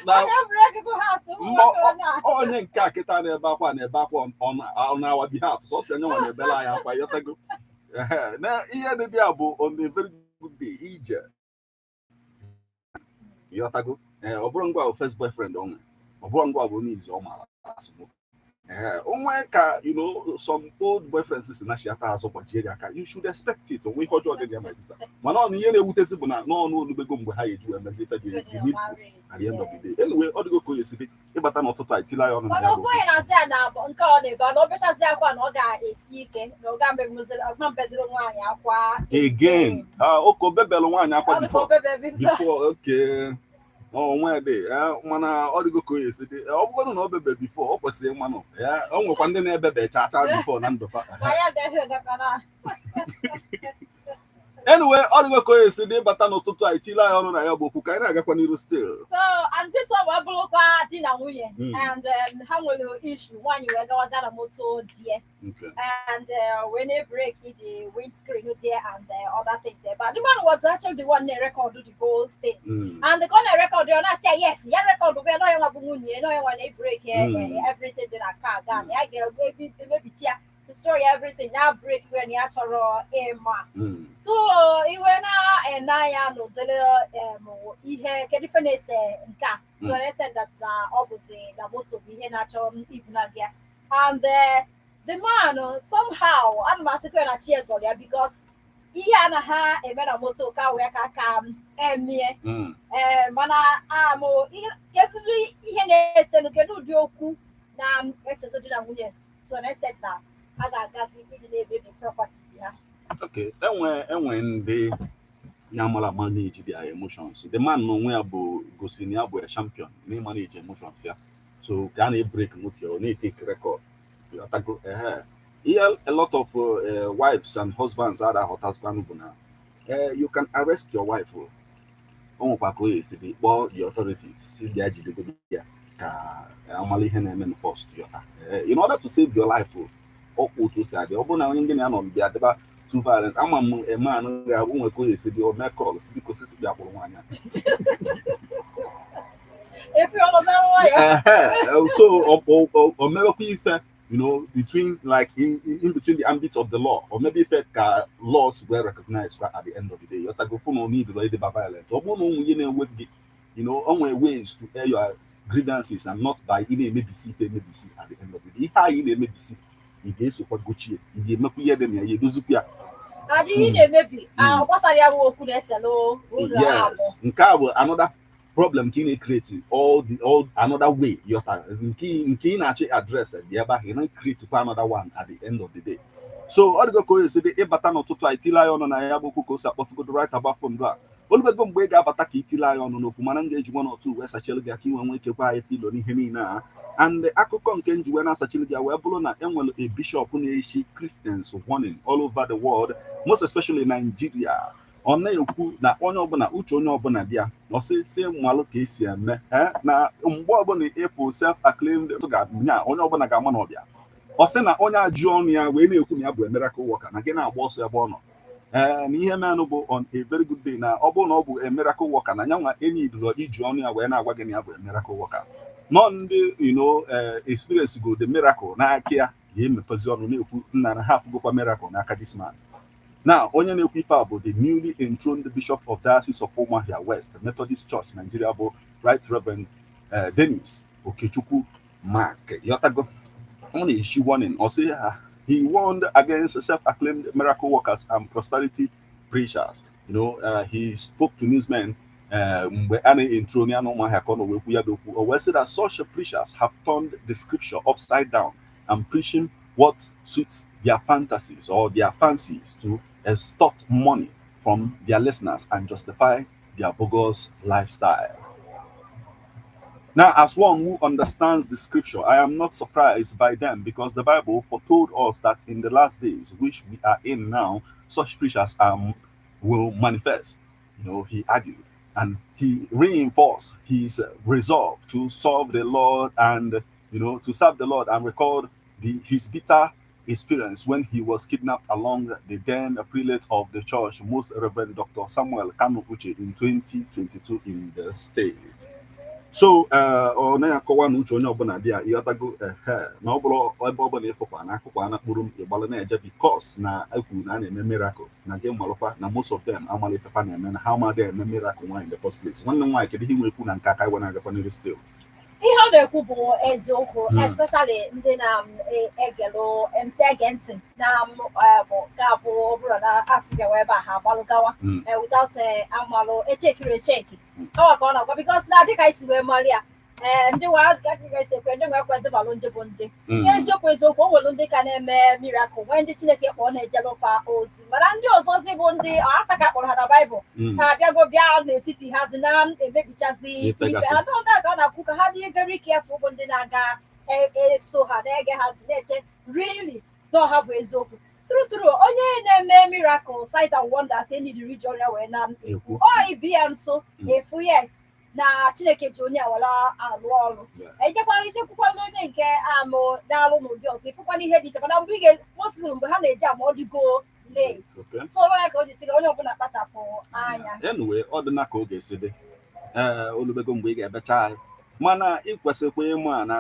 Na Onye break go heart ụmụ nwoke onye a. Onye nke a kịta na-ebe akwa, na-ebe akwa on our behalf. Sọsọ nye nwa na-ebela anyị akwa, yọtago. Ehe, na ihe dị bịa bụ on a very good day ije, yọtago. Ee, ọ bụrụ ngwa bụ first boyfriend ọ nwere, ọ bụrụ ngwa bụ onye izu ọ maara asụ. Ee, onwe ka some old boyfriends si na-achịata azụ gbajie gị aka, you should expect it. Onwe ihe ọjọọ dị ya, my sister, mana ọ na ihe na-ewutezi bụ na n'ọnụ olubego mgbe ha eji wee mezi ife dị dị needful at the end of the day. Anyway, ọ dịgo ka o esi dị ịbata n'ụtụtụ a, itila ya ọnụ na Mana ya bụ ofu onye na-asị ya na nke ọ na-ebe na o bechazi akwa na ọ ga-esi ike na ọ ga-mbeziri nwaanyị akwa. Again, ah, oko bebelụ nwaanyị akwa Ọ dịka before. obebe Before, okay, onwe dị mana ọ dịgo ka o esi dị. Ọ bụrụ na o bebe before, ọ kwesịrị ịmanụ ya. O nwekwa ndị na-ebebe cha cha before na ndụ fa. Ma ya dịghị dakara. Anyway, ọ dịgo ka o esi dị ịbata n'ụtụtụ a, itile ya ọnụ na ya bụ okwu ka anyị na-agakwa n'iru still. So and this one wee bụrụkwa di na nwunye and ha nwere issue, nwaanyị wee gawaza na moto die and when they break the windscreen there and other things there. But the man was actually the one that recorded the whole thing. And the corner record, you know, say yes, ya record we no ya bụ nwunye, no ya na break everything dị na car gan. Ya ga maybe tia destroy everything. Ya break when ya chọrọ ịma. So iwe na ena ya n'ụdịrị ihe kedu ife na-ese nke a. So na-ese that na ọ bụzi na moto bụ ihe na-achọ ibuna gị. And the man somehow ana m asịkwa ya na chi zọrọ ya because ihe anaghị eme na moto ka wee ka m emie. Ee, mana amụ keziri ihe na-esenụ, kedu ụdị okwu na eseze di na nwunye to an extent na a ga-agazi iji na-emebi properties ha? Okay, enwe ndị na-amara manage their emotions. The man n'onwe ya bụ gosi na ya bụ a champion na manage emotions ya, so ka a na-ebreak moto ya, ọ na-etake record. Ịghọtago? Ehe, ihe a lot of wives and husbands ada aghọtazikwanụ bụ na you can arrest your wife o. O nwekwa ka o esi dị kpọọ the authorities si bịa jidegodi ya ka amala ihe na-eme na first, yọta. In order to save your life o, ọkwa otu o si adị, ọ bụrụ na onye ngị na ya nọ bịa dịba too violent, ama m eme anụ ga-abụ nwe ka o esi dị, o mee call si biko sisi bịa kpụrụ nwaanyị a. Efi ọlọzara nwayọ. Ehe, so o mewekwa ife between like in between the ambit of the law, or maybe ife ka laws were recognized kwa at the end of the day, yọtago. Fụ na o need ịdịba violent, ọ bụrụ na ụmụ ihe na-enwe gị, o nwere ways to air your grievances and not by ị na-emebisi ife emebisi. At the end of the day, ihe anyị na-emebisi, ị ga-esokwa gochie, ị ga-emekwa ihe dị na ya, ya edozikwa ya. Adịghị na-emebi ahụ gbasara ya bụ okwu na-eselụ ụlọ abụọ. Yes, nke a bụ another problem ka ị na-ecreate all the all another way, yọtara, nke ị na-achọ address dị ebe ahụ, ị na-ecreate kwa another one at the end of the day. So ọ dịgo ka o esi dị ịbata n'ụtụtụ a, itile anyị ọnụ na ya bụ okwu ka o si akpọtụgodo right about phone a. Olubego mgbe ị ga-abata ka itile anyị ọnụ n'okwu, mana m ga-eji one or two wee sachelu gị aka inwe nwee ike kwa anyị filo n'ihe niile a. And akụkọ nke nji wee na-asachili gị wee bụrụ na enwere a bishop na-echi Christians warning all over the world, most especially Nigeria. Ọ na-ekwu na onye ọbụla uche onye ọbụla dị ya, ọ sị sị mmalụ ka esi eme na mgbe ọbụla ịfụ self acclaimed ga-nya onye ọbụla ga-ama na ọbịa. Ọ sị na onye ajụ ọnụ ya wee na-ekwu na ya bụ miracle worker na gị na-agba ọsọ ebe ọ nọ. Ee, na ihe menụ bụ on a very good day, na ọ bụrụ na ọ bụ a miracle worker, na nyanwa enyi dụrọ iji ọnụ ya wee na-agwa gị na ya bụ a miracle worker, nọ ndị experience go the miracle n'aka ya ga-emepezi ọnụ na-ekwu nna na ha afụgokwa miracle n'aka this man. Now, onye na-ekwu ife a bụ the newly enthroned Bishop of Diocese of Umuahia West Methodist Church Nigeria, bụ Right Reverend Dennis Okechukwu Mark. Yotago, ọ na-eji warning, ọ sị ha, he warned against self-acclaimed miracle workers and prosperity preachers. He spoke to newsmen mgbe a na-enthrone ya n'Ụmụahịa ka ọ nọ wee kwu ya bụ okwu. O wee sị that such preachers have turned the scripture upside down and preaching what suits their fantasies or their fancies to extort money from their listeners and justify their bogus lifestyle. Now, as one who understands the scripture, I am not surprised by them because the Bible foretold us that in the last days, which we are in now, such preachers will manifest. He argued and he reinforced his resolve to serve the Lord and, to serve the Lord and record his bitter experience when he was kidnapped along the then prelate of the church, Most Reverend Dr. Samuel Kanu Uche, in 2022 in the state. So ọ naghị akọwa na uche onye ọbụla dị ya, ịghọtago? Ehe, na ọ bụrụ ebe ọbụla ịfụkwa na akụkọ a na-akpụrụ m ịgbalụ na-eje because na ekwu na a na-eme miracle na gị malụkwa na most of them amala ifefa na-eme na ha amadị eme miracle nwaanyị in the first place. Nwanne m nwaanyị, kedu ihe nwekwu na nke aka igwe na-agakwa n'iru still? Ihe ọ na-ekwu bụ eziokwu, especially ndị na-egelụ ege ntị na bụ ga-abụ ọ bụrụ na asị bịawa ebe a, ha agbalụ gawa without amalụ echekiri echeki. Awa ka ọ na-agwa, because na dịka isi wee mara ya, ee, ndị nwe azụ ka esi ekwe, ndị nwe ekwesị balụ ndị bụ ndị. Eziokwu eziokwu, o nwere ndị ka na-eme miracle, nwee ndị Chineke kpọọ na-ejelụfa ozi, mana ndị ọzọzi bụ ndị ata ka kpọrọ ha na Baịbụl, ha abịago bịa n'etiti ha zi na-emebichazi ibe. Ifegasị. Ha ndị ka ọ na-akwu ka ha dị very careful, bụ ndị na-aga eso ha, na-ege ha ntị, na-eche really na ọha bụ eziokwu. True true, onye na-eme miracle, signs and wonders, enidiri iji ọrịa wee na ekwu. Ọ ibi ya nso efu, yes, na Chineke ji onye a were alụ ọrụ. Ejekwara ichekwukwala onye nke amụ na-alụ n'ụdị ọzọ, ịfụkwana ihe dị iche, mana mgbe ị ga mostly mgbe ha na-eji ama, ọ dịgo late. So ya ka o ji sị gị onye ọbụla kpachapụ anya. Anyway, ọ dị na ka ọ ga-esi dị. Ee, olubego mgbe ị ga-ebecha anyị, mana ị kwesịkwa ịma na